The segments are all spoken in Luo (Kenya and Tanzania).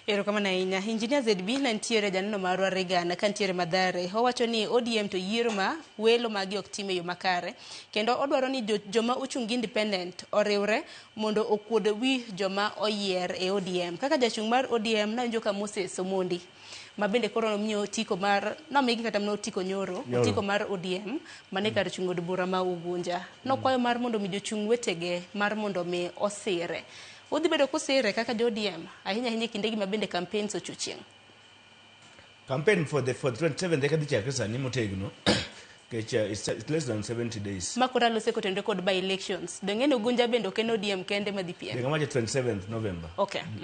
Erokamano ahinya. Engineer ZB ne nitiere janeno marwa Reagan ka nitiere Mathare. Owacho ni ODM to yiero ma welo magi ok tim e yo makare. Kendo odwaro ni joma ochung' gi independent oriwre mondo okuod wi joma oyier e ODM. Kaka jachung' mar ODM nawinjo ka Moses Omondi ma bende koro nomiyo otiko mar nomigi kata mana otiko nyoro, Nyoro. otiko mar ODM mane kar chung' od bura ma Ugunja. Nokwayo mar mondo mi jochung' wetege mar mondo mi osire. Udhi bedo kusire kaka jo ODM ahinya ahinya e kindegi ma bende campaigns ochochieng'. Campaign for the 27th eka dhi chakre sani motegno nikech it's less than 70 days. Ma koro alose kotenore kod by elections. Donge ni Ugunja bende ok en ODM kende madhi piem. Donge wacho 27th November.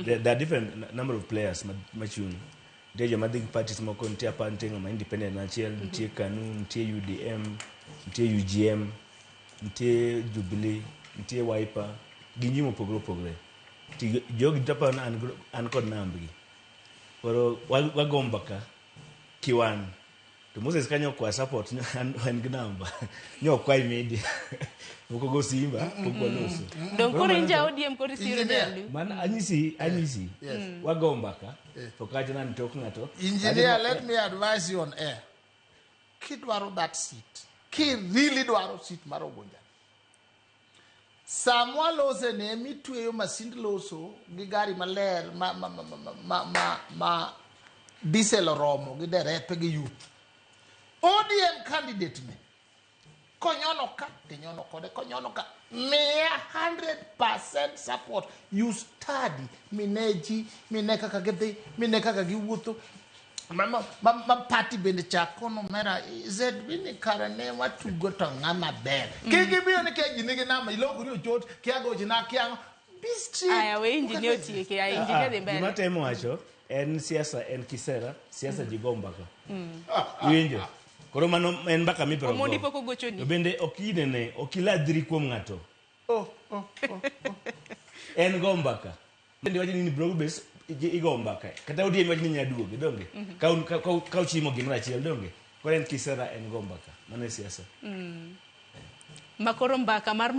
There are different number of players machung'. Nitie joma dhi gi parties moko, nitie apa nitie ng'ama independent achiel, nitie KANU, nitie UDM, nitie UGM, nitie Jubilee, nitie Wiper, gin ji mopogore opogore. Ti jogi duto aparo ni an kod nambgi. Koro wago mbaka kiwan. To Moses kanyo okwa support, an gi namba. Nyo okwa media. Pok ogo simba, pok waloso. Dong koro in ja ODM koro isiro Engineer. jalu. Mana anyisi. Wago mbaka. To kacha nani tok ng'ato. Engineer, let me advise you on air. Kidwaro that seat, ki really dwaro seat mar Ugunja. Samwa lose ne mitweyo masind loso gi gari maler ma diesel oromo gi derepe gi youth. ODM candidate ni konyono ka tinyono kode konyono ka miya 100% support. You study mine ji mine kaka gidhi mine kaka giwuotho ma party bende chak kono mera ZB ni kare ne watugo to ng'ama ber kik ibiro ni kia ji nigi namba ilokori ochot kia gochna kia be strict. Aya we engineer otieke, aya engineer dhi mbele. Gima temo wacho en siasa en kisera, siasa ji go mbaka. Iwinjo? Koro mano en mbaka mibiro go. Omondi pok ogochoni. To bende ok inene, ok iladhri kuom ng'ato. Oh. En go mbaka. Bende wacho ni broad base igo mbaka. Kata ODM wacho ni nyaduoge, donge? Ka uchimo gimoro achiel, donge? Koro en kisera en go mbaka. Mano e siasa. Makoro mbaka mar